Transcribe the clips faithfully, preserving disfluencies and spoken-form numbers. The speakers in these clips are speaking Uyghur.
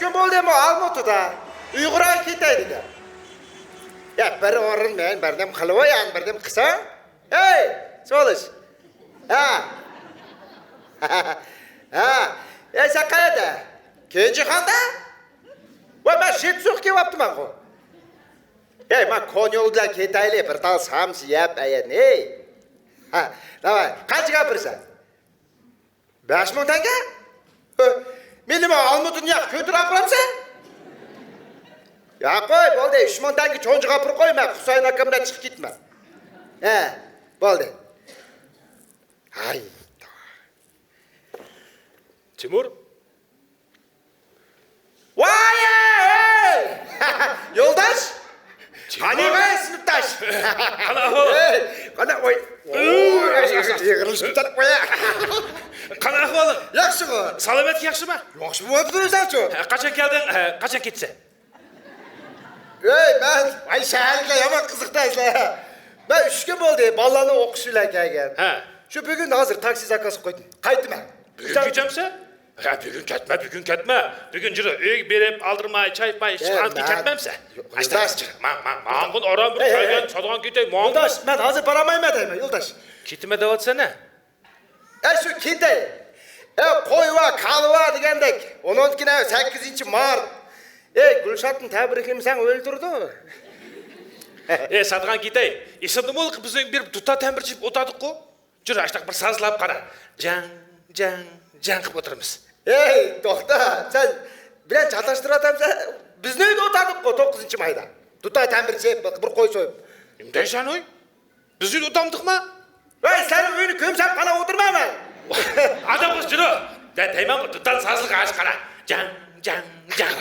كۈن بولدى مۇ ئالمۇتىدا ئۇيغۇرغا كېتەي دېدى. يا بىر ئورۇن مەن بىردەم قىلىۋاي، يەنە بىردەم قىلساڭ. ھەي، سولۇش. ھە. ھە. يا سەن قەيەردە؟ كېنجىخاندا؟ ۋاي، مەن شىتسۇغا كېلىۋاپتىمەنغۇ. ھەي، مەن كونيول بىلەن كېتەيلى، بىر تال سامسا يەپ ئەيەن، ھەي. ھە، داۋاي، قانچىگە ئاپىرىسەن؟ بەش مىڭ تەڭگە؟ ھە، مېنىمۇ ئالمۇتىدىن ياققا كۆتۈرۈپ ئاپىرامسەن؟ يا قوي، بولدى، ئۈچ مىڭ تەڭگە چونجىغا ئاپىرىپ قوي، مەن خۇسايىن ئاكام بىلەن چىقىپ كېتىمەن. ھە، بولدى. ھاي. تىمۇر؟ ۋاي، ئەي! يولداش! تىمۇر! قانىغاي، سىنىپداش! قانداق ئەھۋال؟ ئەي، قانداق، ۋاي! ئۇي، ئۇي، ئۇي، يىغىلىشىپ كېتىپ قويا. قانداق ئەھۋالىڭ؟ ياخشىغۇ. سالامەتلىك ياخشىمۇ؟ ياخشى بولۇۋاتىدۇ، ئۆزۈڭچۇ؟ قاچان كەلدىڭ؟ قاچان كېتىسەن؟ ئەي، مەن، ئاي، شەھەرلىكلەر يامان قىزىقتى ئەسلى. مەن ئۈچ كۈن بولدى، بالىلارنى ئوقۇش بىلەن كەلگەن. ھە. شۇ بۈگۈن ھازىر تاكسى زاكاز قىلىپ قويدۇم. قايتىمەن. بۈگۈن كېتەمسەن؟ ھە، بۈگۈن كەتمە، بۈگۈن كەتمە. بۈگۈن جۈرە، ئۆيگە بېرىپ، ئالدىرماي، چاي-پاي ئىچىپ، ئەي، ئاندىن مەن كەتمەمسەن؟ يولداش. ماڭ، ماڭ، ماڭغىن ئارام بىر يولداش. كەلگەن، سادىغان كېتەي، ماڭ. يولداش، مەن ھازىر بارالمايمەن دەيمەن، يولداش. كېتىمەن دەۋاتىسەن-ھە؟ ئە، شۇ كېتەي. ئە، قوي ۋە كالۋا دېگەندەك. ئۇنىڭدىن كېيىن سەككىزىنچى مارت. ئەي، گۈلشاتنى تەبرىكلىمىسەڭ ئۆلتۈرىدۇ. ئەي، سادىغان كېتەي. ئېسىڭدىمۇ، بىز بىر دۇتار تەمبۇر چېلىپ ئولتۇردۇققۇ. جۈر، ئاشتاق بىر سازلاپ قارا. جاڭ، جاڭ، جاڭ قىلىپ ئولتۇرىمىز. ئەي، توختا، سەن بىلەن چاتاشتۇرۇۋاتامسەن؟ بىزنىڭ ئۆيدە ئولتۇردۇققۇ توققۇزىنچى مايدا. دۇتار تەمبۇر چېلىپ، بىر قوي سويۇپ. نېمە دەيسەن ئۇي؟ بىز ئۆيدە ئولتۇرمىدۇقما؟ ۋەي، سەن ئۆينى كۆمسەم قاراپ ئولتۇرمايمەن. ئادەم بولسا جۈرۈ. دە، دەيمەنغۇ، دۇتار سازلىق ئاش قارا. جاڭ، جاڭ، جاڭ.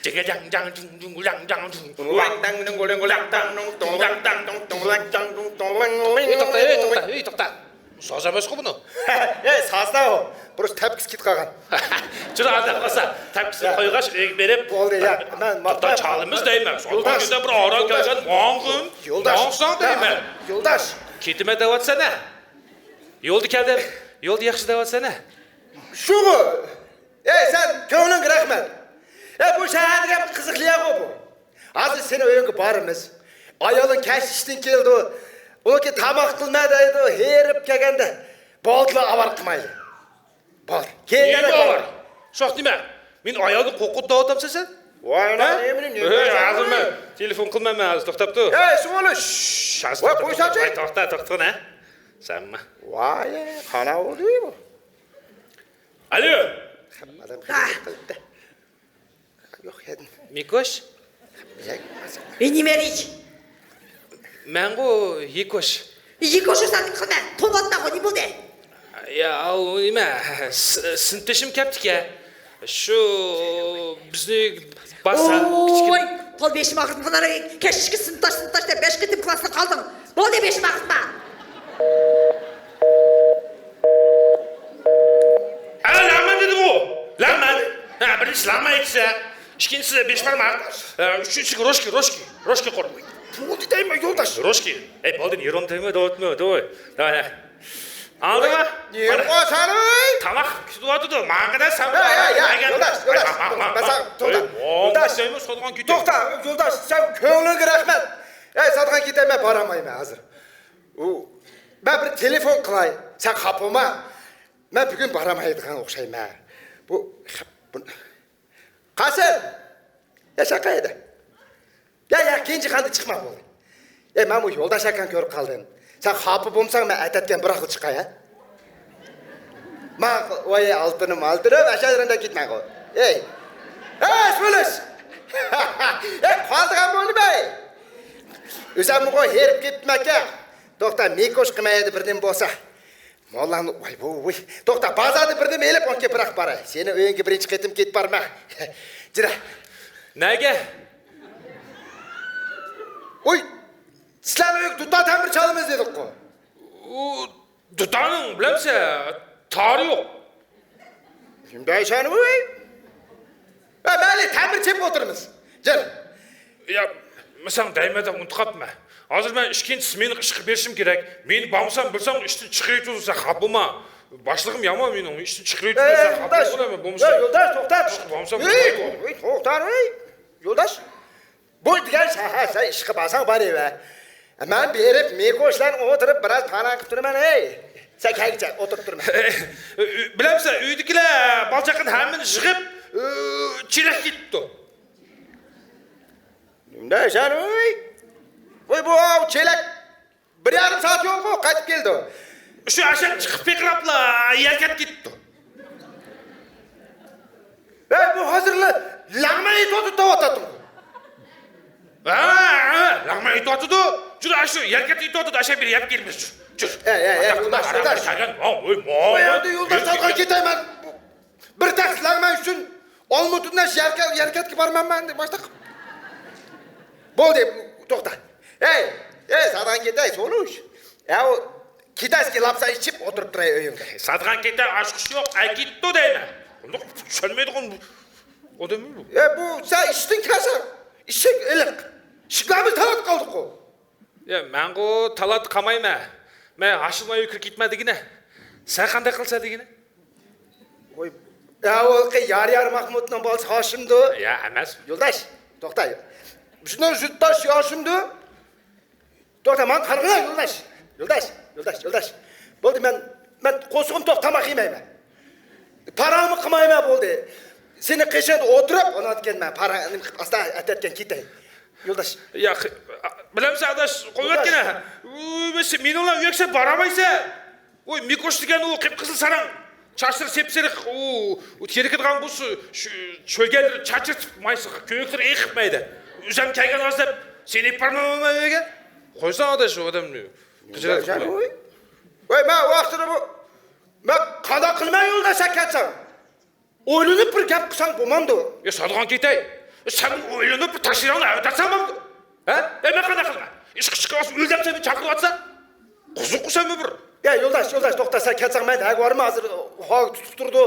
جىگە جاڭ، جاڭ، جۇڭ، جۇڭ، جاڭ، جاڭ، جۇڭ. ۋاڭ، داڭ، دۇڭ، گۇلىڭ، گۇلىڭ، داڭ، دۇڭ، دۇڭ، لاڭ، داڭ، دۇڭ، دۇڭ، لاڭ، جاڭ، دۇڭ، دۇڭ، لاڭ، لاڭ. ئۆي توختا، ئۆي توختا، ئۆي توختا. ساز ئەمەسقۇ بۇنى. ئەي، سازدا ئۇ. بۇرۇس تەپكىسى كېتىپ قالغان. جۈرە ئادەم قالسا، تەپكىسىنى قويغاچ، ئۆيگە بېرىپ، بولدى، يا، مەن، دۇتار چالىمىز دەيمەن. يولداش، سادىغان كېتەي، بىر ئاران يولداش، كەلگەن، ماڭغىن، يولداش، ماڭساڭ دەيمەن. يولداش. كېتىمەن دەۋاتىسەن-ھە؟ يولدا كەلدىم، يولدا ياخشى دەۋاتىسەن-ھە؟ شۇغۇ. ئەي، سەن كۆڭلۈڭگە رەھمەت. ئەي، بۇ شەھەر دېگەن قىزىقلىياغۇ بۇ. ھازىر سېنىڭ ئۆيۈڭگە بارىمىز. ئايالىڭ كەچ ئىشتىن كېلىدۇ. ئۇنىڭكى تاماق قىلما دەيدۇ، ھېرىپ كەلگەندە. بولدىلا، ئاۋارە قىلمايلى. بار. كېيىن نېمە يەنە بار؟ شۇنداق دېمە. مېنى ئايالنى قورقۇت دەۋاتامسەن سەن؟ ۋاي، ھە؟ نېمىنى، نېمىنى ھەي، دەۋاتامسەن؟ ھازىر مەن تېلېفون قىلىمەن، مەن ھازىر توختاپ تۇر. ھەي، سۇ بولۇش. شش، ھازىر ۋاي، توختاپ، قويساچۇ. ۋاي، توختا، توختىغىن، ھە. سەنمۇ. ۋاي، قانا بولدى بۇ. ئالو. ئادەم خىجىل قىلىپتۇ. يوق، يەدىم. مىكوش؟ يەك. ئى، نېمە ئىش؟ مەنغۇ يىكوش. يىكوش، سەن نېمە قىلىمەن؟ توۋا، نېمە بولدى؟ يا، ئۇ نېمە، س-، سىنىپدىشىم كەپتىكەن. شۇ بىزنى باسا، ۋوي، كىچىككىنە. تولا بېشىم ئاغرىدى، مانا كەچكە سىنىپداش، سىنىپداش دەپ بەش قېتىم كىلاستا قالدىڭ. بولدى، بېشىم ئاغرىتما. ھە، لەڭمەن دېدىمغۇ. لەڭمەن. ھە، بىرىنچى لەڭمەن ئېيتسا، ئىككىنچىسى بېش بارماق. ھە، ئۈچىنچىسى روشكى، روشكى. روشكى قۇر. بولدى دەيمەن، يولداش. روشكى. ئەي، بولدى، نېرۋام تەگمە، دەۋاتما، دەۋاي. دەۋاي، ھە. ئاڭلىدىڭما؟ نېرۋا سەن، ۋاي. تاماق كۈتۈۋاتىدۇ. ماڭا قارا، سەن يا، يا، يا، ئەگەر يولداش، يولداش، ماڭ، ماڭ، ماڭ، ماڭ. بەس، توختا. ئەي، ماڭ، يولداش، سەن كۆڭلۈڭگە رەھمەت. ئەي، سادىغان كېتەي، مەن بارالمايمەن ھازىر. ئۇ، مەن بىر تېلېفون قىلاي، سەن خاپا بولما. مەن بۈگۈن بارالمايدىغان ئوخشايمەن. بۇ، بۇ، قاسىم! يا، سەن قەيەردە؟ يا، يا، كېنجىخانىدىن چىقما بولدى. ئەي، مەن بۇ يولداش ئاكاڭنى كۆرۈپ قالدىم. سەن خاپا بولمىساڭ، مەن ئەتەتكەن بىراقلا چىقاي، ھە؟ ماقۇل، ۋاي، ئالتۇنۇم، ئالتۇنۇم، ئاشۇ يېرىڭدە كېتىمەنغۇ. ئەي. ھە، سولۇش! ئەي، قالىدىغان بولدۇم، ئەي! ئۆزۈممۇ ھېرىپ كېتىپتىمەن. توختا، مىكوش قىمەيدى بىردىن بولسا. موللامنى، ۋاي، ۋوي، ۋوي. توختا، بازاردىن بىردىنە ئېلىپ، ئون كېپىراق باراي. سېنىڭ ئۆيۈڭگە بىرىنچى قېتىم كېتىپ بارىمەن. جىرە. نەگە؟ ئۇي، سىلەرنىڭ ئۆيگە دۇتار تەمبۇر چالىمىز دېدۇققۇ. ئۇ دۇتارنىڭ، بىلەمسە، تارى يوق. نېمە دەيسەن، ۋوي؟ ھە، مەيلى، تەمبۇر چېلىپ ئولتۇرىمىز. جىر. يا، مەن ساڭا دەيمەن دەپ ئۇنتۇپ قاپتىمەن. ھازىر مەن ئىككىنچى سمېنىغا ئىشقا بېرىشىم كېرەك. مېنى بارمىسام، بىلسەڭ، ئىشتىن چىقىرىۋېتىدۇ، سەن خاپا بولما. باشلىقىم يامان مېنىڭ، ئىشتىن چىقىرىۋېتىپتۇ، سەن خاپا بولىمەن، بولمىسا. يولداش، توختا. توختا، توختا. بۇ دېگەن شەھەر، سەن ئىشقا بارساڭ بارىۋەر. مەن بېرىپ مىكوشلارنى ئولتۇرۇپ بىراز پاراڭ قىلىپ تۇرىمەن، ھەي. سەن كەلگىچە ئولتۇرۇپ تۇرىمەن. بىلەمسەن، ئۆيدىكىلەر بالا-چاقىنى ھەممىنى يىغىپ، چېلەككە كېتىپتۇ. نېمە دەيسەن، ئۇي؟ ۋاي، بۇ ئاۋۇ چېلەك. بىر يېرىم سائەت يولغۇ قايتىپ كەلدى. شۇ ئاشەم چىقىپ پىقىراپلا يەرگە كېتىپتۇ. ھەي، بۇ ھازىرلا لەڭمە ئېتىۋاتىدۇ دەۋاتاتتىڭ. ھە، ھە، لەڭمە ئېتىۋاتىدۇ. جۈر، ئاشۇ يەرگە ئېتىۋاتىدۇ، ئاشەم بىر يەپ كېلىمىز. جۈر، جۈر. ھەي، ھەي، ھەي، يولداش، يولداش. ۋاي، ۋاي، ۋاي، يولداش، سالغان كېتەيمەن. بىر تەخسە لەڭمە ئۈچۈن ئالمۇتىدىن يەركەتكە بارماممەن دەپ باشلاپ. بولدى، توختا. ھەي، ھەي، ساداڭ كېتەي، سولۇش. يا، ئۇ كېتەسكى لاپسا ئىچىپ ئولتۇرۇپ تۇراي ئۆيۈڭدە. سادىغان كېتەي، ئاچقۇچ يوق، ئەكېتتۇ دەيمەن. بۇنداق چۈشەنمەيدىغان ئادەم بۇ. يا، بۇ سەن ئىشتىن كەلسەڭ، ئىشىك ئېلىق. ئىشىكلەرمۇ تالاپ قالدۇققۇ. يا، مەنغۇ تالات قامايمەن. مەن ھاشىمنىڭ ئۆيىگە كىرىپ كېتىمەن دېگىنە. سەن قانداق قىلسا دېگىنە؟ ۋاي، يا، ئۇ يار-يار مەخمۇتنىڭ بالىسى ھاشىمدۇ؟ يا، ئەمەس. يولداش، توختا. شۇنىڭ يۇرتداش ھاشىمدۇ؟ توختا، ماڭا قارىغىنا، يولداش. يولداش، يولداش، يولداش. بولدى، مەن، مەن قورسىقىم توق، تاماق يېمەيمەن. پاراڭمۇ قىلمايمەن، بولدى. سېنىڭ قېشىڭدا ئولتۇرۇپ، ئۇنىڭدىن كېيىن مەن پاراڭ نېمە قىلىپ ئاستا ئەتەتكەن كېتەي. يولداش. يا، بىلەمسەن، ئاداش، قويۇۋەتكىنە. يولداش. ئۇ، مېنىڭ بىلەن ئۆيەكسە بارالمايسەن. ۋوي، مىكوش دېگەن ئۇ قىپقىزىل ساراڭ. چاچلىرى سېپسېرىق، ئۇ، ئۇ تېرىكىدىغان بولسا، شۇ شۆلگەنلىرى چاچرىتىپ مايسىغا، كۆيۈكلىرى ئېقىپ مەيدە. ئۆزۈم كەلگەن ھازىر دەپ، سېنى ئېلىپ بارمايمەن ئۆيگە. قويساڭ ئاداش، ئۇ ئادەمنى خىجالەت قىلماي. ۋوي. ۋوي، مەن ۋاقتىدا بۇ، مەن قانداق قىلىمەن يولداش سەن كەتسەڭ؟ ئويلىنىپ بىر گەپ قىلساڭ بولمامدۇ؟ يا، سادىغان كېتەي. سەن ئويلىنىپ بىر تاشلىرىڭنى ئەۋەتسەڭ بولامدۇ؟ ھە؟ ئەي، مەن قانداق قىلىمەن؟ ئىشقا چىقىپ ئۆلدۈم سەن چاقىرىۋاتسا. قىزىققۇ سەنمۇ بىر. يا، يولداش، يولداش، توختا، سەن كەتسەڭ مەن نەگە بارىمەن ھازىر؟ ھاۋا تۇتۇپ تۇرىدۇ.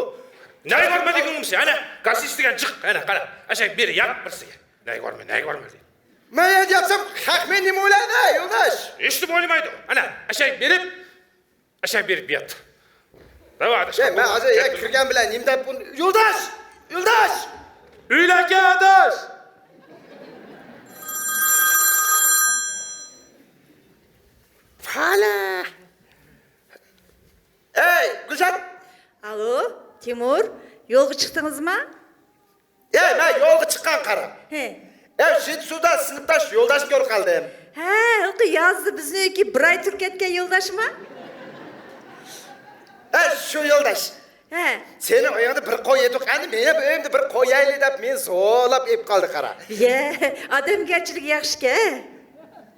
نەگە بارىمەن دېگىنىڭ سەن؟ ئەنە، گاز ئىچىدىگەن جىق. ئەنە، قارا. ئەشەك بىر ياق بىرسىگە. نەگە بارىمەن، نەگە بارىمەن دەيدۇ. مەن ياتسام خەق مېنى نېمە ئويلايدۇ، يولداش؟ ھېچنېمە ئويلىمايدۇ. ئەنە، ئەشەك بېرىپ، ئەشەك بېرىپ يات. دەۋا ئاداش. ئەي، مەن ھازىر يەنە كىرگەن بىلەن نېمە دەپ بۇنى، يولداش! يولداش! ئۆيلەرگە ئاداش! پالە! ئەي، گۈلشات! ئالو، تىمۇر، يولغا چىقتىڭىزما؟ ئەي، مەن يولغا چىققان قارا. ھە. ئەي، جېتسۇدا سىنىپداش يولداشنى كۆرۈپ قالدىم. ھە، ھېلىقى يازدا بىزنىڭ ئۆيگە بىر ئاي تۇرۇپ كەتكەن يولداشما؟ ئەي، شۇ يولداش. ھە. سېنىڭ ئۆيۈڭدە بىر قوي ئىدۇق، ئەمدى مېنىڭ ئۆيۈمدە بىر قوي ئەيلى دەپ مېنى زورلاپ ئېلىپ قالدى قارا. يە، ئادەمگەرچىلىكى ياخشىكەن.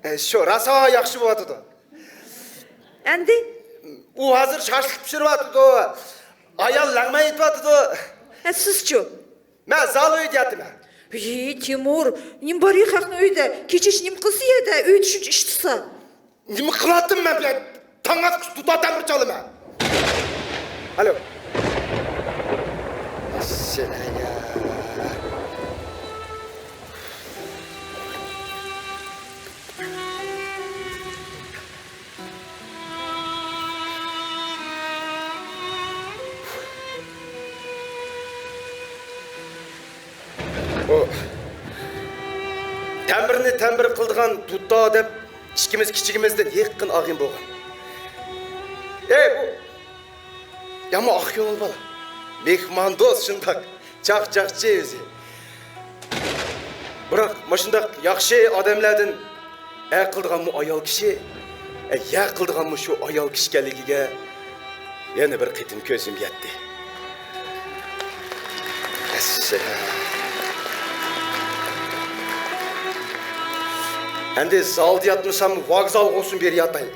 ئەي، شۇ راسا ياخشى بولۇۋاتىدۇ. ئەمدى؟ ئۇ ھازىر شاشلىق پىشۇرۇۋاتىدۇ. ئايال لەڭمە ئېتىۋاتىدۇ. ھە، سىزچۇ؟ مەن زال ئۆيدە ياتىمەن. ھېي، تىمۇر، نېمە بار يا خەقنىڭ ئۆيىدە؟ كېچىچە نېمە قىلسا يەردە، ئۆيدە شۇنچە ئىش تۇرسا. نېمە قىلاتتىم مەن بىلەن؟ تاڭ ئاتقۇچە دۇتار تەمبۇر چالىمەن. ئالو. سېنىڭ يا. ئۇ تەمبىرنى تەمبىر قىلىدىغان دۇتار دەپ ئىككىمىز كىچىكىمىزدىن يېقىن ئاغىنە بولغان. ئەي، بۇ يامان ئاق كۆڭۈل بالا. مېھماندوست شۇنداق. چاقچاقچى ئۆزى. بىراق مۇشۇنداق ياخشى ئادەملەردىن ھە قىلىدىغانمۇ ئايال كىشى، ھە قىلىدىغانمۇ شۇ ئايال كىشى ئىكەنلىكىگە يەنە بىر قېتىم كۆزۈم يەتتى. ئەسسالام. ئەمدى زالدا ياتمىسام، ۋوگزالغا ئولسۇن بېرى ياتاي.